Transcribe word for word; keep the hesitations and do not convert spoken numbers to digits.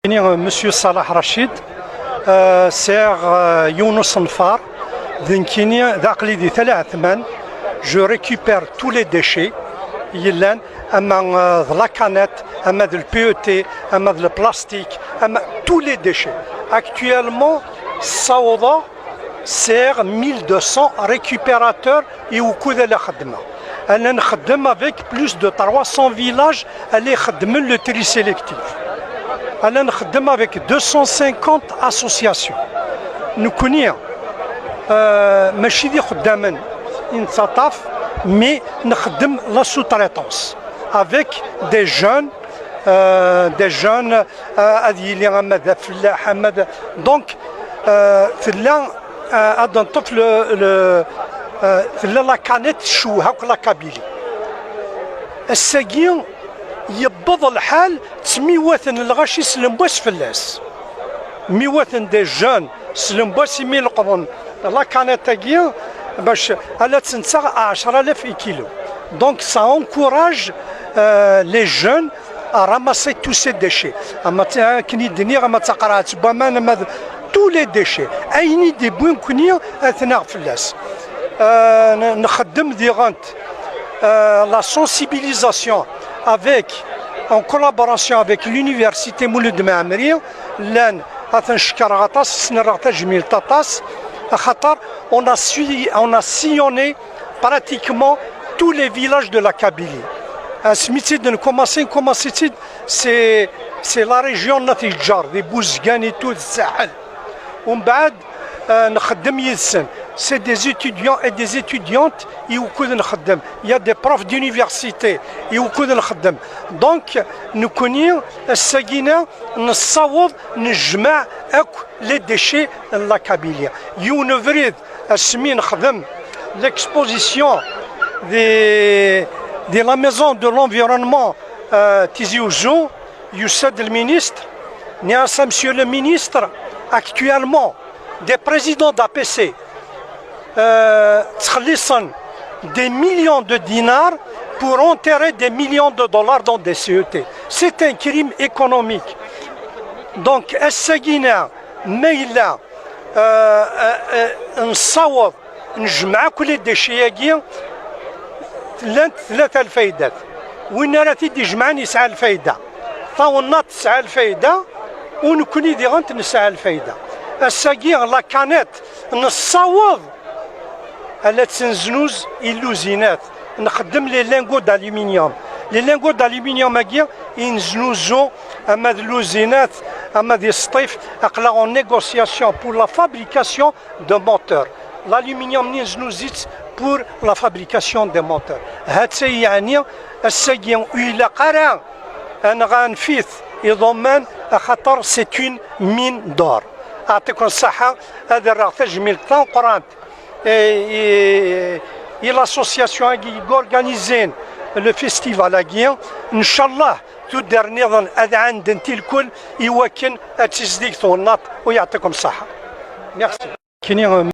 Nekkini, euh, Monsieur Salah Rachid, euh, sɛiɣ, euh, yiwen usenfar, d nekkini, d aql-i di Tala Ɛetman, je récupère tous les déchets yellan, ama, euh, d la canette, ama d le P E T, ama d le plastique, ama tous les déchets. Actuellement, ssawḍeɣ sɛiɣ mille deux cents récupérateurs i wukud ala xeddmeɣ. Ala nxeddem avec plus de trois cents villages ala ixeddmen le tri sélectif. Ala nxeddem avec deux cent cinquante associations. Nekkni, euh, mačči d ixeddamen i nettaṭṭaf, mais nxeddem la sous-traitance avec des jeunes, euh, des jeunes, euh, ad yili ama d afellaḥ, ama d, donc, euh, tella, euh, ad neṭṭef le, le, euh, tella la canette tcewweh akk la Kabylie. Ass-agi yewweḍ lḥal ttmiwaten lɣaci s lemwas fell-as. Miwaten des jeunes s lemwas imi leqḍen la canette-agi bac ala tt-nettaɣ ɛecra alaf i kilo. Donc ça encourage, euh, les jeunes à ramasser tous ces déchets. Ama d, akken i d-nniɣ, ama d taqerɛet n waman, ama d tous les déchets. Ayen i d-iwwin nekkni ad t-naɣ fell-as. Euh, n-, nxeddem diɣen, euh, la sensibilisation avec, en collaboration avec l'université Mulud Mɛemmri, llan, ad ten-cekkreɣ aṭas, snerreɣ tajmilt aṭas, axaṭer on a sui-, on a sillonné pratiquement tous les villages de la Kabylie. Asmi tt-id nkumaṣi, nkumaṣi-tt-id, c'est, c'est la région n At Yeǧǧer, di Buzgan et tout, d Saḥel. Umbeɛd, euh, nxeddem yid-sen. C'est des étudiants et des étudiantes i wukud nxeddem. Il y a des profs d'université i wukud nxeddem. Donc, nekkni, ass-agi-na, nessaweḍ, nejmeɛ akk les déchets n la Kabylie. Yiwen ubrid, asmi nexdem l'exposition di, di la maison de l'environnement, euh, Tizi Ouzou, yusa-d le ministre, nniɣ-as, Monsieur le ministre, actuellement, des présidents d'A P C, euh, ttxelliṣen des millions de dinars pour enterrer des millions de dollars dans des C E T. C'est un crime économique. Donc, ass-agi-na, ma yella, euh, euh, euh, nessaweḍ, nejmeɛ akk les déchets-agi, llant tlata lfaydat. Win ara t-id-ijemɛen yesɛa lfayda. Tawennaṭ tesɛa lfayda, u nekkni diɣen nesɛa lfayda. Ass-agi, la canette, nessaweḍ ala tt-neznuz i lluzinat. Nxeddem les lingots d'aluminium. Les lingots d'aluminium-agi i neznuzu ama d lluzinat, ama d isṭif, aql-aɣ en négociation pour la fabrication de moteurs. L'aluminium-nni neznuz-itt pour la fabrication des moteurs. Ha-tt-a yeɛni ass-agi ur ilaq ara ad nɣanef-it iḍumman, axaṭer c'est une mine d'or. Aɛṭiken ṣṣaḥa, ad rreɣ tajmilt tameqqrant i, i, i l'association-agi i organisent le festival-agi. Ncallah, tuddar nniḍen ad ɛandent i lkul i wakken ad tizdig twennaḍt, u yeɛṭikum ṣṣaḥa. Merci. Nekkini, euh,